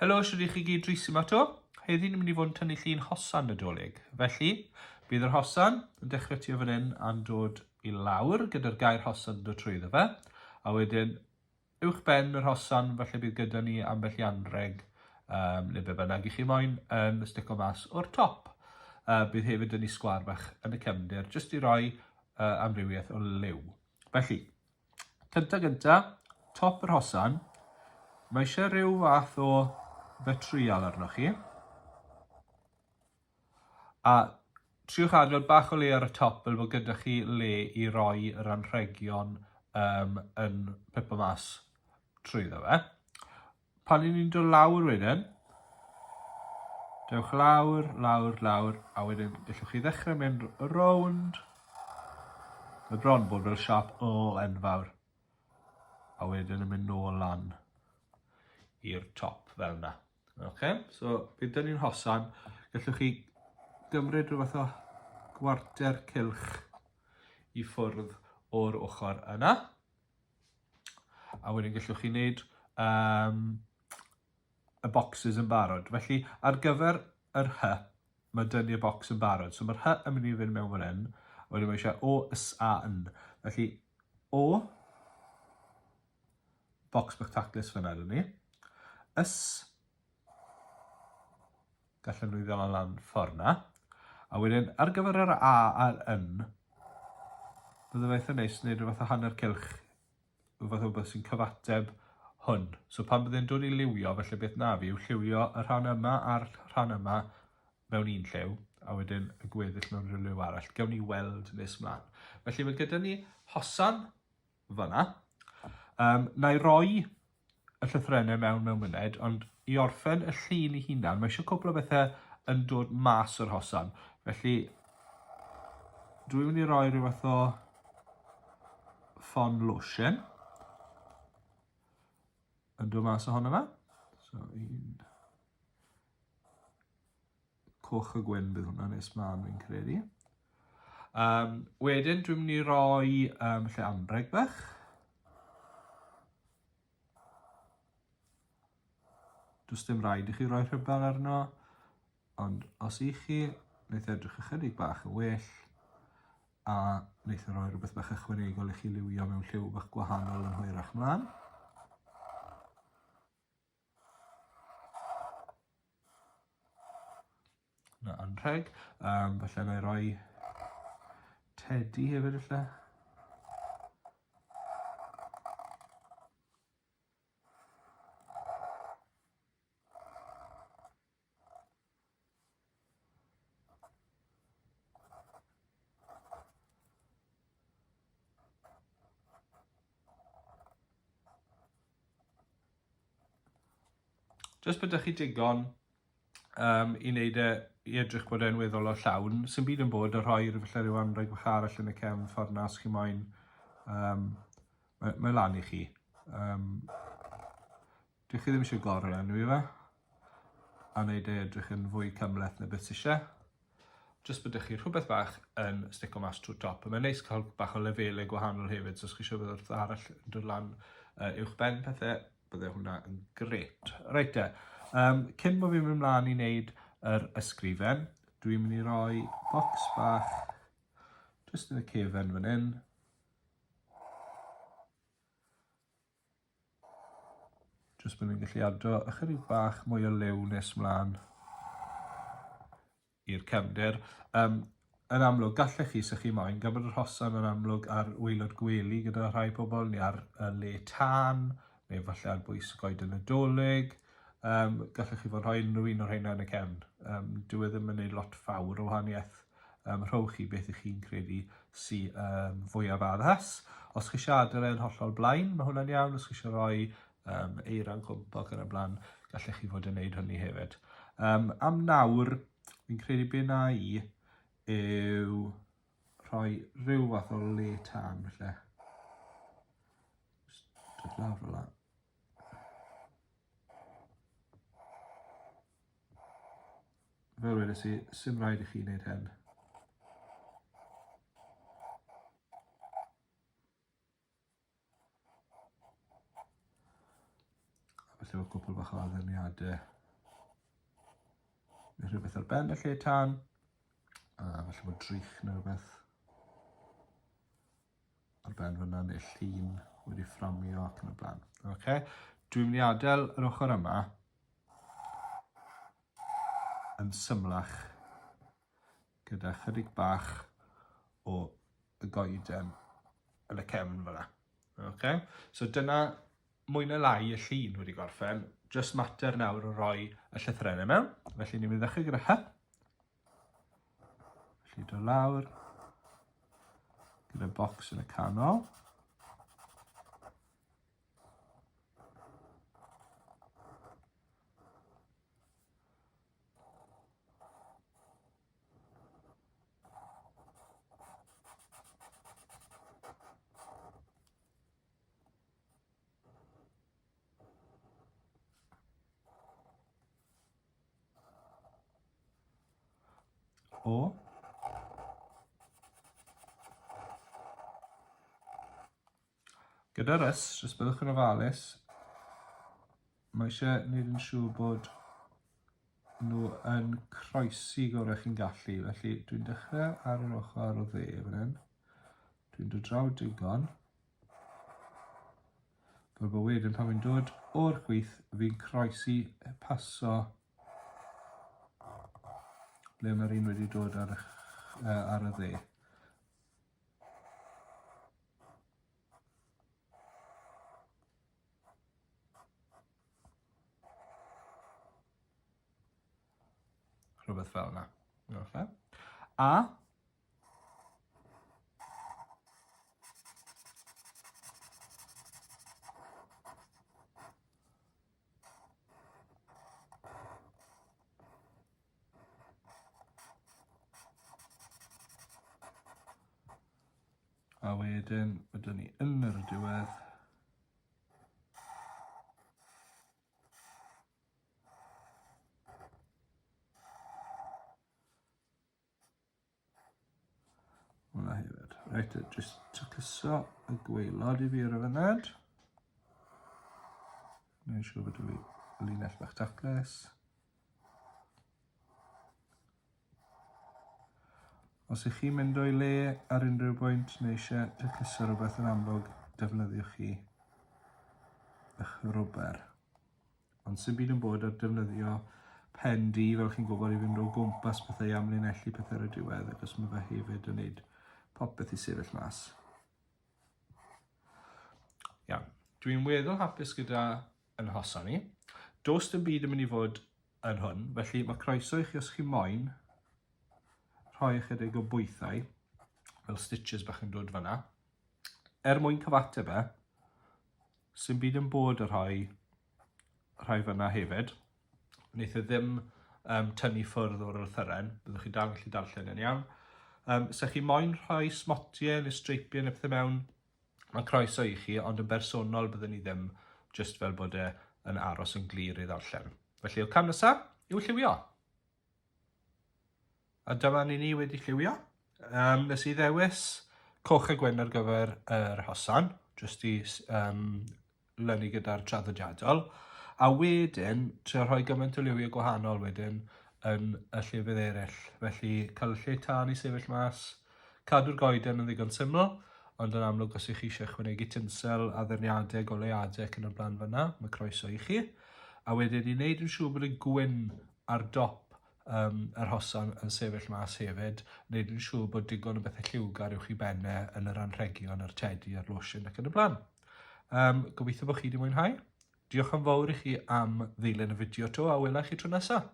Helo, shwd i chi gyd Rhys yma to. Heddi ni'n mynd i fod yn tynnu llun hosan Nadolig. Felly, bydd yr hosan yn dechrau tua fan hyn a'n dod i lawr gyda'r gair hosan yn dod trwyddo fe. A wedyn, uwch ben yr hosan, falle bydd gyda ni ambell i anrheg um, neu be bynnag i chi moyn yn stico mas o'r top. Bydd hefyd yn ni sgwâr bach yn y cefndir, jyst i roi amrywiaeth o liw. Felly, Cynta gynta, top yr hosan, mae eisiau rhyw fath o fetrial arnoch chi. A triwch adael bach o le ar y top fel bod gyda chi le i roi yr anrhegion um, yn pipo mas trwyddo fe. Pan 'y ni'n dod lawr wedyn, dewch lawr, lawr, lawr, a wedyn gallwch chi ddechrau mynd rownd. Mae bron bod fel siap L enfawr. A wedyn yn mynd nôl lan i'r top fel yna. Okay? So, bydd dyn ni'n hosan, gallwch chi gymryd rhyw fath o gwarter cylch i ffwrdd o'r ochr yna. A wedyn gallwch chi wneud um, y boxes yn barod. Felly, ar gyfer yr H, mae dynnu y box yn barod. So mae'r H yn mynd i fynd mewn fan hyn. A wedyn mae eisiau O, S, A, N. Felly, O, box bach taclus fyna dyn ni. S, Gallen nhw ddala lan ffordd na. A wedyn, ar gyfer yr A a'r N, bydde fe eitha neis wneud rhyw fath o hanner cylch, rhyw fath o beth sy'n cyfateb hwn. So pan bydde'n dod i liwio, felly beth na fi yw lliwio y rhan yma a'r rhan yma mewn un lliw, a wedyn y gweddill mewn rhyw liw arall. Gewn ni weld nes mlaen. Felly mae gyda ni hosan fanna. Um, na i roi y llythrennau mewn mewn myned, ond i orffen y llun i hunan, mae eisiau cwpl o bethau yn dod mas o'r hosan. Felly, dwi'n mynd i roi rhyw fath o ffon lotion yn dod mas ohono fe. So, un coch a gwyn bydd hwnna nes mlaen fi'n credu. Um, wedyn dwi'n mynd i roi um, lle anreg bach. Does dim rhaid i chi roi rhybel arno, ond os i chi, wnaeth edrych ychydig bach yn well, a wnaeth e roi rhywbeth bach ychwanegol i chi liwio mewn lliw bach gwahanol yn hwyrach mlaen. Na anrheg. Um, falle na i roi teddy hefyd falle. Jyst bod chi digon um, i wneud e i edrych bod e'n weddol o llawn. Sy'n byd yn bod a rhoi falle rhyw anrheg bach arall yn y cefn ffordd na os chi moyn. Um, mae, mae lan i chi. Um, Dych chi ddim eisiau gorau enwi fe a wneud e edrych yn fwy cymhleth na beth sy'n eisiau. Jyst bod chi rhywbeth bach yn stico mas trwy'r top. A mae'n neis cael bach o lefelau gwahanol hefyd, so os chi eisiau bod wrth arall yn dod lan uwch ben pethau, bydde hwnna yn gret. Reit te, um, cyn bod fi'n mynd mlaen i wneud yr ysgrifen, dwi'n mynd i roi bocs bach jyst yn y cefen fan hyn. Jyst bod ni'n gallu adro ychydig bach mwy o liw nes mlaen i'r cefndir. Um, yn amlwg, gallech chi, sech chi moyn, gan bod yr hosan yn amlwg ar waelod gwely gyda rhai pobl, neu ar y le tân, neu falle ar bwys y goeden Nadolig. Um, gallech chi fod rhoi unrhyw un o'r rheina yn y cefn. Um, dyw e ddim yn gwneud lot fawr o wahaniaeth. Um, rhowch chi beth ych chi'n credu sy um, fwyaf addas. Os chi eisiau adael e'n hollol blaen, mae hwnna'n iawn. Os chi eisiau rhoi um, eira'n cwmpo ac yn y blaen, gallech chi fod yn gwneud hynny hefyd. Um, am nawr, fi'n credu be na i yw rhoi rhyw fath o le tân, felly. Just dod lawr fel la. Fel wedes i, sim rhaid i chi wneud hyn. A falle bod cwpl bach o addurniadau. Neu rhywbeth ar ben y lle tân. A falle bod drych neu rhywbeth ar ben fyna neu llun wedi fframio ac yn y blaen. Okay. Dwi'n mynd i adael yr ochr yma yn symlach gyda chydig bach o y goeden yn y cefn fyna. Okay. So dyna mwy na lai y llun wedi gorffen, jyst mater nawr o roi y llythrennau mewn. Felly ni'n mynd i ddechrau gyda H. Felly dod lawr gyda bocs yn y canol. O. Gyda'r ys, jyst byddwch yn ofalus, mae eisiau gwneud yn siŵr bod nhw yn croesi gorau chi'n gallu. Felly dwi'n dechrau ar yr ochr o dde fan hyn. Dwi'n dod draw digon. Fel bod wedyn pan fi'n dod o'r chwith, fi'n croesi paso ble mae'r un wedi dod ar, ar y dde. Rhywbeth fel yna. Okay. A A wedyn, ydyn ni yn yr diwedd. Hwna hefyd. Reit, jyst tacluso y gwaelod i fi ar y funud. Gwneud siŵr bod fi linell bach taclus. Os ych chi'n mynd o'i le ar unrhyw bwynt neu eisiau tacluso rhywbeth yn amlwg, defnyddiwch chi eich rwber. Ond sy'n byd yn bod ar defnyddio pen du, fel chi'n gwybod, i fynd o gwmpas pethau i amlinellu pethau ar y diwedd, achos mae fe hefyd yn neud popeth i sefyll mas. Iawn. Dwi'n weddol hapus gyda yn hosan ni. Does dim byd yn mynd i fod yn hwn, felly mae croeso i chi os chi moyn rhoi ychydig o bwythau, fel stitches bach yn dod fyna. Er mwyn cyfateb e, Sdim byd yn bod y rhai, rhai fyna hefyd. Wneith e ddim um, tynnu ffwrdd o'r lythyren, byddwch chi dal yn gallu darllen yn iawn. Um, se chi moyn rhoi smotiau neu streipiau neu pethau mewn, mae croeso i chi, ond yn bersonol byddwn ni ddim just fel bod e yn aros yn glir i ddarllen. Felly, y cam nesaf yw lliwio. A dyma ni ni wedi lliwio. Um, nes i ddewis coch a gwyn ar gyfer yr hosan, jyst i um, lynu gyda'r traddodiadol. A wedyn, trio rhoi gymaint o liwiau gwahanol wedyn yn y llefydd eraill. Felly, cael y lle tân i sefyll mas, cadw'r goeden yn ddigon syml, ond yn amlwg os ych chi eisiau ychwanegu tinsel, addurniadau, goleuadau ac yn y blaen fyna, mae croeso i chi. A wedyn i wneud yn siŵr bod y gwyn ar dop um, yr hosan yn sefyll mas hefyd, wneud yn siŵr bod digon o bethau lliwgar uwch i benne yn yr anrhegion, yr tedi, a'r losin ac yn y blaen. Um, gobeithio bod chi wedi mwynhau. Diolch yn fawr i chi am ddilyn y fideo to a wela chi tro nesaf.